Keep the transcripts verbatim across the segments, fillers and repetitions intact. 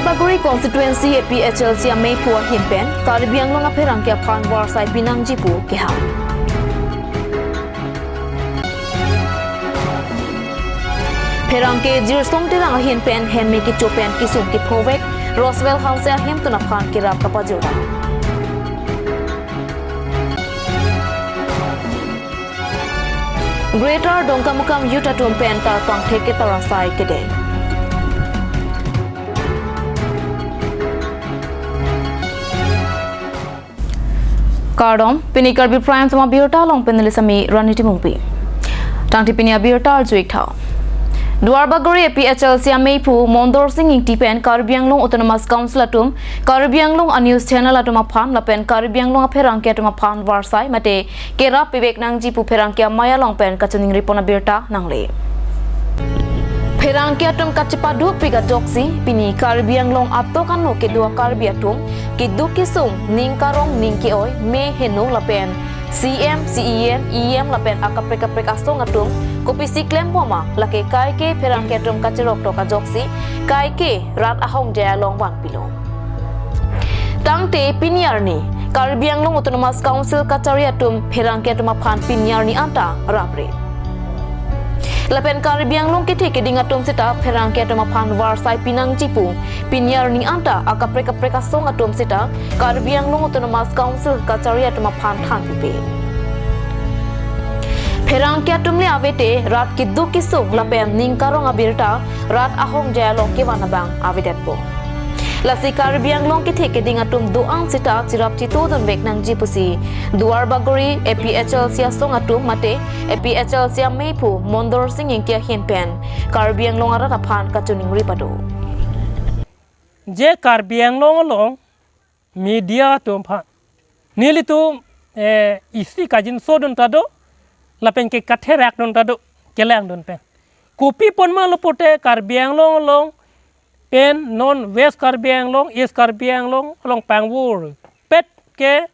Bagori constituency A P H L C ameiphu ahin pen Karbi Anglong apherangke aphan varsai pinangji pu kehang. Pherangke Jirsong Terang ahin pen hemme kecho pen kesung kephovek, Roswell Hanse ahemtun aphan kerap kapajor dam. Greater Dongkamukam Youth atum pen tarpang thek ketar asai kedeng. Kardom, pini Karbi Prime Time abirta along pen neli sami Rani Timungpi. Tangte pini abirta arju-ik tha. Duarbagori A P H L C ameiphu Mondor Sing Ingti pen Karbi Anglong Autonomous Council atum, Karbi Anglong a-news channel atum aphan lapen Karbi Anglong apherangke atum aphan varsai mate kerap pivek nangji pu pherangke amei along pen kachiningri pon abirta nangle. Pherangke atum kachepaduk pik ajoksi pini Karbi Anglong atok ano kedo a-Karbi atum keduk kesung, ning karong ning ke-oi, me heno lapen C M, C E M, E M lapen akaprek kaprek asong atum kopisi klembom ma, lake kaike pherangke atum kacherok tok ajoksi kaike rat ahongjai along vanpilo. Tangte pini arni Karbi Anglong Autonomous Council kachari atum pherangke atum aphan pini arni anta rapre. Lapen Karbi Anglong kethe keding atum seta pherangke atum aphan varsai pinangji pu pini arni anta akaprek kaprek asong atum seta Karbi Anglong Autonomous Council kachari atum aphan than pipe. Pherangke atum le avete rat keduk kesung lapen ning karong abirta rat ahongjai along kevan abang avedetpo. Lasi Karbi Anglong kethe keding atum do-an seta cherap chetodun vek nangji pusi Duarbagori A P H L C asong atum mate A P H L C ameiphu Mondor Sing Ingti ahin pen Karbi Anglong arat aphan kachiningri pado. Je Karbi Anglong along media atum aphan nelitum, eh, isi kajinsodun ta do, lapen ke katherakdun ta do, kelangdun pen. Kopi apot ma lo pute Karbi Anglong along pen non West Karbi Anglong, East Karbi Anglong along pangvurpet ke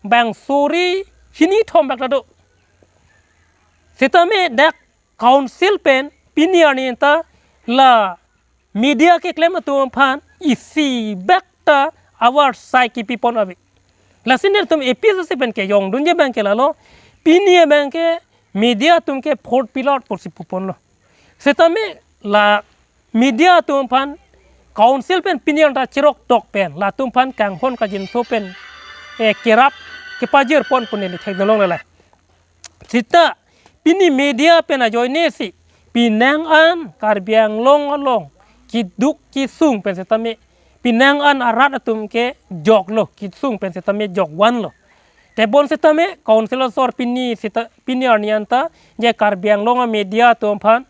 bang suri hini thom bak ta do. Sitame dak council pen pini arni anta la media keklem atum aphan isi bak ta avarsai kepi pon ave. Lasi nelitum A P H L C pen kejongdunji abang ke lalo, pini abang ke media atum ke fourth pillar pusi pu ponlo. Sitame la media atum aphan council pen pini anta cherok tok pen latum aphan kanghon kajinso pen, eh, kerap kepajir pon pu neli thekdunlongle. Seta pini media pen ajoine si penang an Karbi Anglong along keduk kesung pen sitame penang an arat atum ke joklo, kesung pen sitame jokvanlo. Tebon sitame council asor pini seta pini arni anta je Karbi Anglong a-media atum aphan,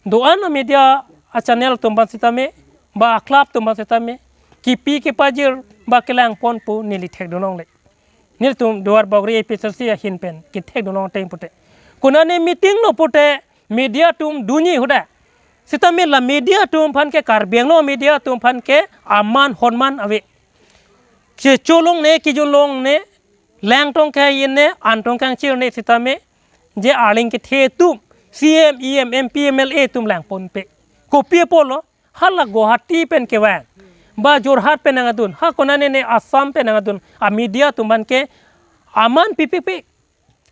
do-an a-media a-channel atum aphan sitame, ba a-club atum aphan sitame kepi kepajir ba kelang pon pu neli thekdunlongle. Nelitum Duarbagori A P H L C ahin pen kethekdunlong ateng pute, konane meeting lo pute media atum dunji hadak. Sitame la media atum aphan ke Karbi Anglong media atum aphan ke aman honman ave. Kecholongne, kejunlongne, lang tong kehai-inne, an tong kangchirne sitame je arleng kethe atum, C M, E M, M P, M L A atum lang ponpe. Kopi apotlo, hala Guwahati pen kevang, ba Jorhat pen nangdun, ha konane ne Assam pen nangdun a-media atum aphan ke aman pipikpik.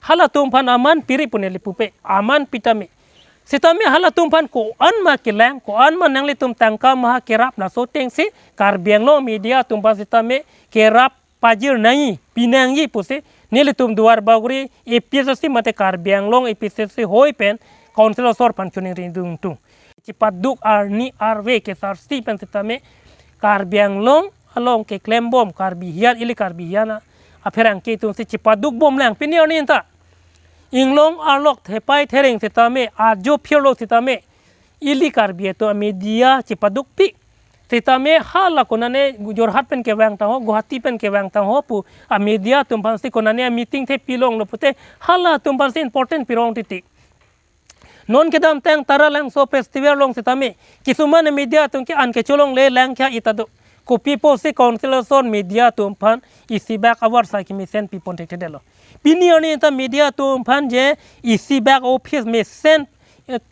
Halatum aphan aman piri pu neli pupe, aman pitame. Sitame halatum aphan ko-an ma kelang, ko-an ma nanglitum tangka maha kerap, laso atengsi Karbi Anglong media atum aphan sitame kerap pajir nangji, pinangji pusi nelitum Duarbagori A P H L C mate Karbi Anglong A P H L C hoi pen council asor aphan chiningridun tung. Chepaduk arni arve kesarsi pen sitame Karbi Anglong along keklembom Karbi hiyan, ili Karbi hiyan a, apherangke atumsi chepadukbomlang pini arni anta. Inglong arlok thepai thereng sitame, ajo phirlo sitame, ili Karbi atum a-media chepadukpik. Sitame hala konane Jorhat pen kevang tangho, Guwahati pen kevang tangho pu a-media atum aphansi konane a-meeting the pilonglo pute halatum aphansi important pirong titi. Non kedamtang Taralangso festival along sitame kisuman media atum ke an kecholongle lang kya ita do. Kopi pusi council asor media atum aphan isi bak avarsai kemesen pipon thekthedetlo. Pini arni anta media atum aphan je isi bak office mesen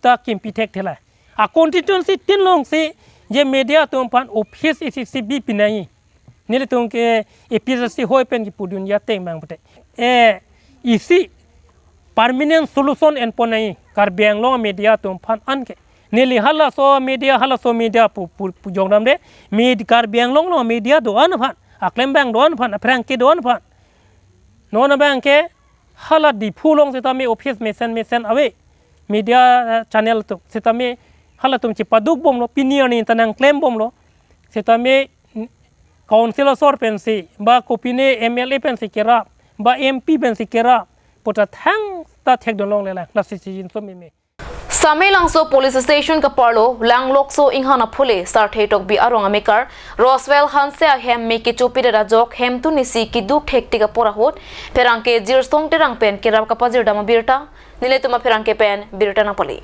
ta kimpi thekthela. A-constituency tin alongsi Je media atum aphan office isi isi bi pinangji. Nelitum ke A P H L C hoi pen kipudun ateng abang pute. Eh, isi permanent solution enpon nangji Karbi Anglong media atum aphan anke. Neli halaso media, halaso media pu, pu, pu jongdam de. Med-, Karbi Anglong along media do-an aphan, aklembang do-an aphan, aphrang kedo-an aphan. Non abang ke hala Diphu along setame office mesen mesen ave. Media, eh, channel atum setame halatum chepaduk bomlo, pini arni ta nangklem bomlo. Setame, mm, council asor pensi, ba kopine M L A pensi kerap, ba M P pensi kerap, puta thangta thekdun longle lang, lasi si jinso meme. Samelangso Police Station kaparlo Langlokso Inghan aphule Sarthe Tokbi arong amekar Roswell Hanse ahem me kechopidet ajok hemtun isi keduk thektik apor ahut pherangke Jirsong Terang pen kerap kapajirdam abirta, nelitum apherangke pen birta nangpale.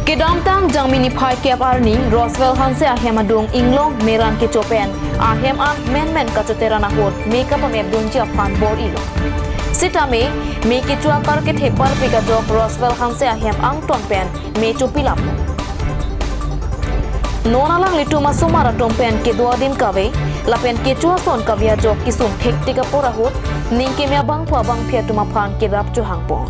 Kedamtang Jangmi niphai kep arni Roswell Hanse ahem adung Inglong Meran kecho pen ahem an menmen kachoteran ahut me kapamepdunji aphan bor-ilo. Sitame me kecho akar kethe parpik ajok Roswell Hanse ahem angton pen me chopilam. Non alanglitum asomar atum pen kedo adim kave, lapen kecho ason kave ajok kesung thektik apor ahut, ning keme abangphu abangphi atum aphan kerap chohangpon.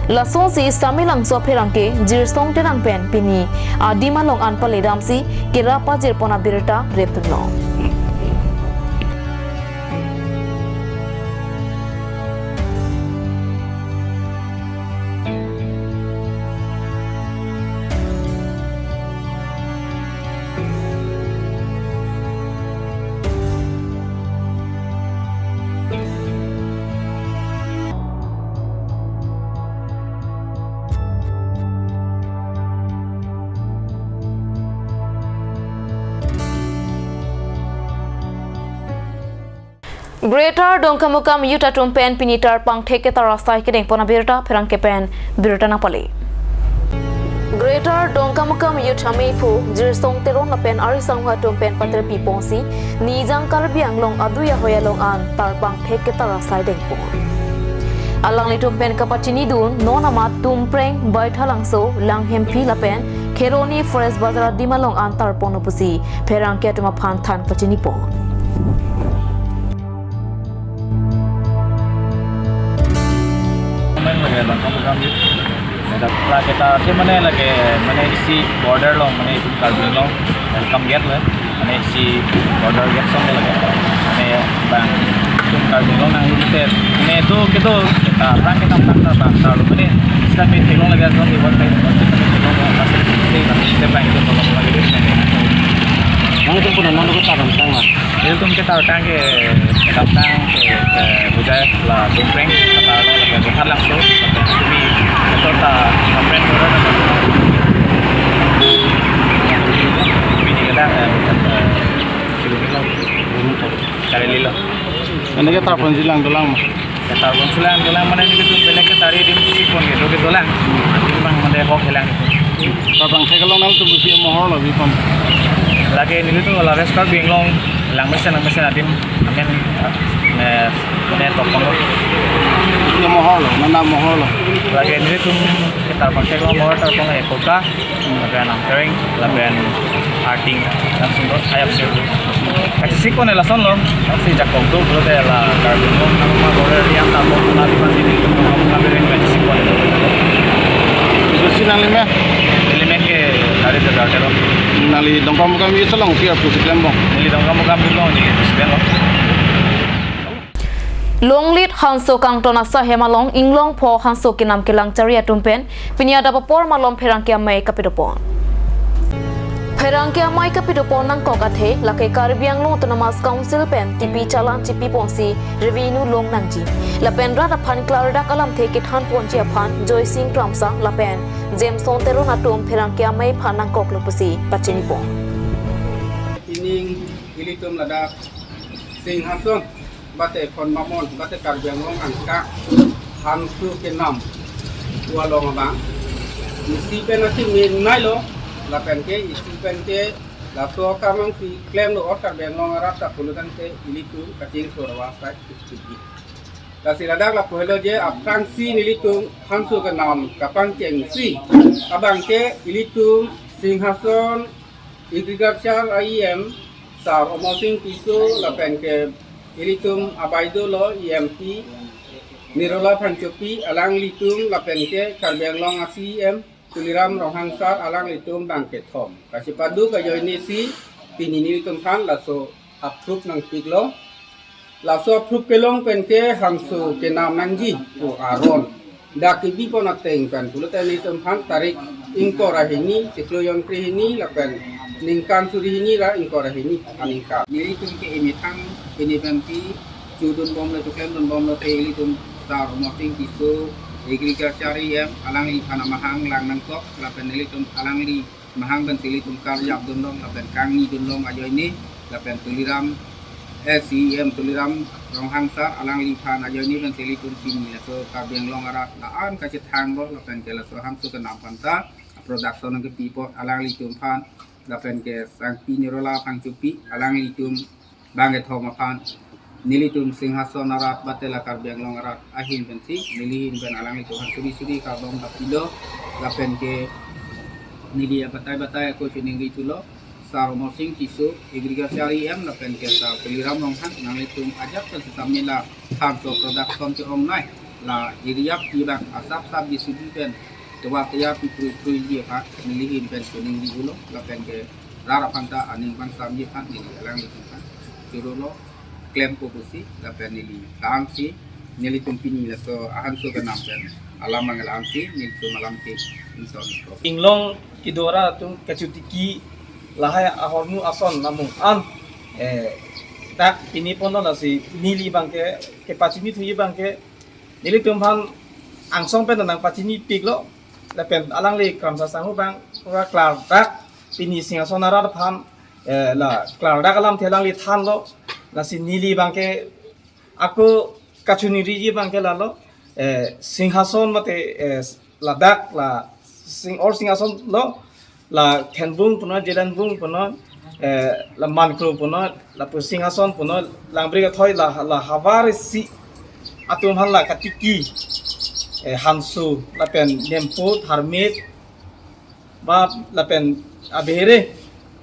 Lasonsi Samelangso apherangke Jirsong Terang pen pini adim along an paledamsi kerap pajirpon abirta repdunlo. Greater Dongkamukam Youth atum pen pini tarpang thek ketar asai kedengpon abirta pherangke pen birta nangpale. Greater Dongkamukam Youth ameiphu Jirsong Teron lapen ari sangho atum pen paterpi ponsi Nijang Karbi Anglong adui ahoi along an tarpang thek ketar asai dengpon. Alanglitum pen kapachinidun non amat Tumpreng, Baithalangso, Langhemphi lapen Kheroni Forest Bazar adim along an tarponlo pusi pherangke atum aphan than pachinipon. Lake ta ke mane lake mane isi border along mane itum Karbi Anglong welcome gate le mane isi border gate song lake mane bang itum Karbi Anglong nangli te mane do kedo ta rang kedamtang ta bang ta lo mane sita me theklong lake ason iwan ta iwan sita me theklong lo masi sita me te bang itum tolong lake. Nangtum pun non lo ta kedamtang la. Ilitum ketar tang ke, ketar tang ke, ke Bujai la Tumpreng, ketar lo lake Bukharlangso, kami ketar ta Tumpreng lo. Kami ni ketar, eh, eh, Kareli lo. Ini ketar pon jilang dolang ma. Ketar pon jilang dolang mane nelitum belek ketar adim sikon kedo kedolang. Adim bang mane hok helang. Tarpang thek along nangtum pusi mohor lo bipon. Lake nelitum la West Karbi Anglong lang mesen lang mesen adim amen ne ne tokong lo. Pusi mohor lo, nana mohor lo. Lake nelitum ketar pon thek along mohor tarpang lo Koka. Lapen Amtereng, lapen Arting, langsung lo, ayap sih. Kasi sikon lason lo, kasi jakong tu, kalau teh la, kalau bingung, nama ma boleh yang tak mau, tapi masih di, nama ma boleh yang sikon. Itu sih nangli me? Neli me ke, dari tegal telo. Nangli Dongkamukam Youth along, pia pusi klembong. Neli Dongkamukam Youth along, neli pusi klembong. Longlit Hanso kangton asai hem along Inglongpho Hanso kenam kelang chari atum pen pini adap apor malom pherangke amei kapidopon. Pherangke amei kapidopon nangkok athe lake Karbi Anglong Autonomous Council pen tipi chalan chipi ponsi revenue long nangji. Lapen rat aphan klardak alamthe kethan ponji aphan Joysing Kramsa lapen Jameson Teron atum pherangke amei aphan nangkoklo pusi pachinipon. Ining ilitum ladak Singhason bate Khon Mamon, bate Karbi Anglong angka Hanso kenam pu along abang. Isi pen ati min nailo, lapen ke isi pen ke laso akam angsi klemlo or Karbi Anglong arat ta pulo tangte ilitum kachingthur asai tik tik. Lasi ladak lapu helo je aphrangsi nelitum Hanso kenam kapangchengsi abang ke ilitum Singhason Agriculture E M Sar Omor Sing Tisso lapen ke ilitum abaidolo E M P Nirola Phangchopi alanglitum lapen ke Karbi Anglong a C E M Tuliram Ronghang Sar alanglitum bangkethom kachepaduk ajoine si pini nelitum aphan laso approve nangpiklo. Laso approve kelong pen ke hangso kenam nangji pu aron dak kebipon ateng pen pulote nelitum aphan tarik ingkoi ra hini, chiklo jongkre hini lapen ningkan suri hini ra ingkoi ra hini aningkan. Nelitum ke emethang pini pen pi chudunbomlo, chuklemdunbomlo te ilitum Sar Omor Sing Tisso Agriculture E M alangliphan amahang lang nangkok lapen nelitum alangli mahang pen si ilitum karjapdunlong lapen kangnidunlong ajoine lapen Tuliram S E M Tuliram Ronghang Sar alangliphan ajoine pen si ilitum pini laso Karbi Anglong arat la-an kachethanglo lapen ke laso hangso kenam aphanta production nangkepi apot alanglitum aphan lapen ke Sangpi Nirola Phangchopi alanglitum bangkethom aphan nelitum Singhason arat batela Karbi Anglong arat ahin pensi neli ahin pen alanglitum aphan suri suri kardom dapilo lapen ke neli abatai batai ako chiningri thulo. Sar Omor Sing Tisso Agriculture E M lapen ke Sar Tuliram Ronghang nanglitum ajat pen setame la hangso production ke-ongnei la area pi bang asap sap di sudi pen tovar tayar pi prui prui di aphan neli ahin pen chiningri thulo lapen ke rat aphanta aning bang samji aphan neli alanglitum aphan churolo klempo pusi lapen neli tangsi nelitum pini laso ahanso kenam pen alam mangalam si nelitum alam ke ington ko. Inglong kedo arat atum kachotiki lahai ahormu ason namung an, eh, dak pini ponlo lasi neli bangke kepachini thuji bangke nelitum aphan angsong pen nangpachinipiklo lapen alangli Kramsa Sangho bang pura klardak pini Singhason arat aphan, eh, la klardak alamthe alangli thanlo lasi neli bangke ako kachiningriji bangke lalo, eh, Singhason mate, eh, ladak la Sing or Singhason lo la Thenbung punon, Jelanbung punon, eh, la Mankro punon, lapu Singhason punon, Langbri Kathoi la la havar isi atum aphan la katiki, eh, hanso lapen nempo tharmet ba lapen abehere,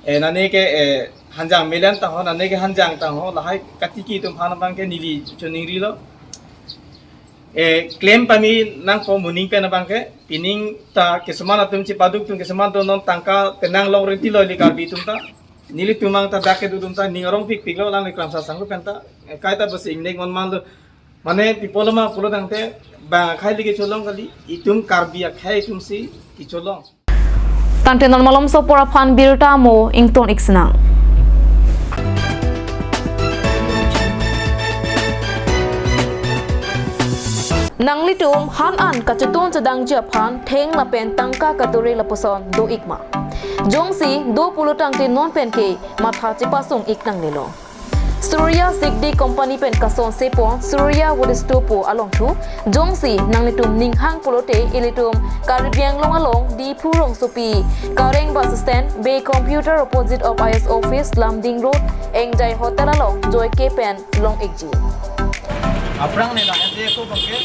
eh, nane ke, eh, hanjang melen tangho, nane ke hanjang tangho lahai katiki atum aphan bangke neli chiningrilo. Eh, klem pame nangpo moning pen bangke pining ta keseman atum chepaduk atum keseman atum non tangka penang long renti lo ili Karbi atum ta. Nelitum ang ta dak kedo atum ta ning arong pikpiklo alangli Kramsa Sangho pen ta. Eh, kaita basi ingnek mon manlo. Mane people ma pulo tangte bang akhai lagi cholong kali, itum Karbi akhai atum si kecholong. Tangte non malomso apor aphan birta mo ington ik sinang. Nanglitum han an kachetun chedangji aphan theng lapen tangka kadure lapuson do ik ma? Jongsi do pulo tangte non pen ke matha chepasung ik nangnelo. Surya Sigdi Company pen kasonse pon Surya Wood Store pu along thu, jongsi nanglitum ninghang pulote ilitum Karbi Anglong along Diphu rongsopi Kareng bus stand, Bay Computer opposite of I S office, Lumding Road, Engjai Hotel along joike pen long ikji. Aphrang ne la S D F O bangke,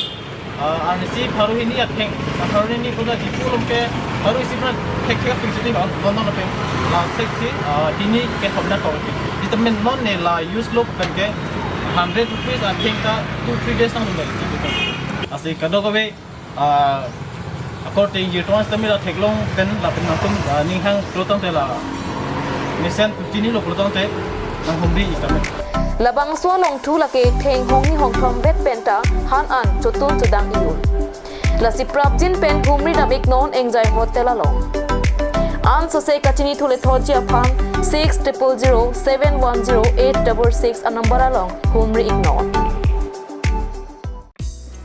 ah, arnisi pharo hini atheng, ah, pharo hini koda Diphu along ke pharo isi pran thek thek ping sini non non non pe la sek si, ah, hini kethom na kau. Vitamin non ne la use lo pen ke hundred rupees atheng ta two three days nang le. Asi kadokave, ah, according to ton stamina theklong pen lapen nangtum, ah, ninghang pulo tangte la mesen chinilo pulo tangte nanghumri ik tame. Labangso along thu lake theng hongni hongthom vet pen ta han an chotun chodang iyun. Lasi prapjin pen humri dam ik non Engjai Hotel along. Ansose kachini thule thotji aphan six triple zero seven one zero eight double six a number along humri ik non.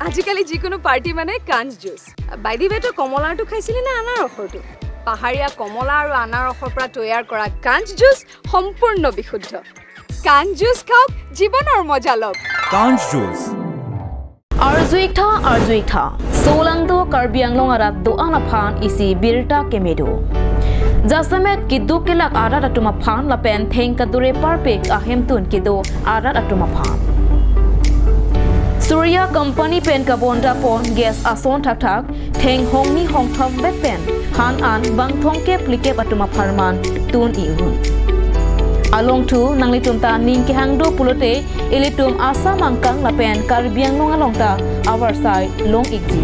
আজিকালি যিকোনো পাৰ্টি মানে কাঞ্চ juice. By the ৱে, তই কমলাৰটো খাইছিলি নে আনাৰসৰটো? পাহাৰীয়া কমলা আৰু আনাৰসৰ পৰা তৈয়াৰ কৰা কাঞ্চ জুচ সম্পূৰ্ণ বিশুদ্ধ। কাঞ্চ জুচ খাওক, জীৱনৰ মজা লওক। Kanch Juice. Arju ik tha, arju ik tha. Solangdo Karbi Anglong arat do-an aphan isi birta keme do. Jasemet keduk kelak arat atum aphan lapen theng kadure parpik ahemtun kedo arat atum aphan. Surya Company pen kabonda pon gas ason thakthak, theng hongni hongthom vet pen han an bang thomkep phlikep atum apharman tun-i un. Along thu nanglitum ta ning kehang do pulote ilitum Assam angkang lapen Karbi Anglong along ta avarsai long-ikji.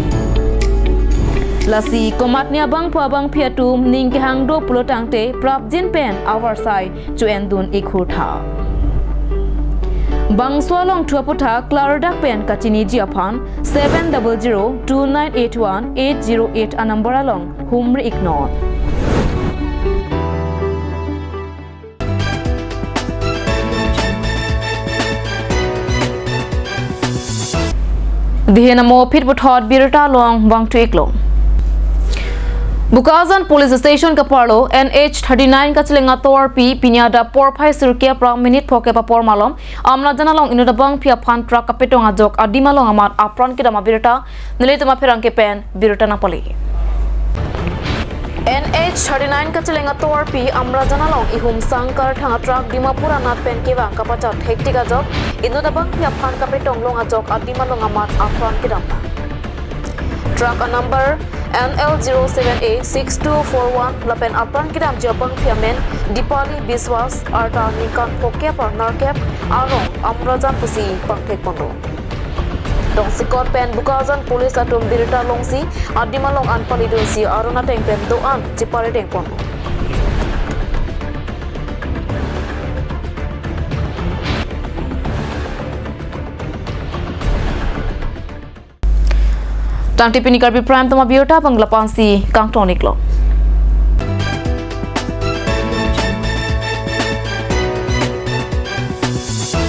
Lasi komatne abangphu abangphi atum ning kehang do pulo tangte prapjin pen avarsai cho-endun-ik hur tha. Bangso along thu aputhak klardak pen kachiniji aphan seven double zero two nine eight one eight zero eight a-number along humri-iknon. Dihen amo phit puthot birta along vangthu-iklo. Bokajan Police Station kaparlo N H thirty-nine kacheleng ator pi pini adap porphai sirkep ra minute phokep apor malom Amrajan along inut abangphi aphan truck kapetong ajok adim along amat apran kedam abirta nelitum apherangke pen birta nangpale. N H thirty-nine kacheleng ator pi Amrajan along ihum sangkar thang a-truck Dimapur anat pen kevang kapachat hektik ajok inut abangphi aphan kapetong long ajok adim along amat apran kedam. Truck a-number N L zero seven A six two four one lapen apran kedamji abangphi amen Dipali Biswas, arta ningkan phokep ra nerkep, arong Amrajan pusi pangthek ponlo. Tongsekot pen Bokajan Police atum birta longsi adim along an palidunsi aron ateng pen do-an chepare deng ponlo. Tangte pini Karbi Prime Time abirta abang lapu-ansi kangton-iklo.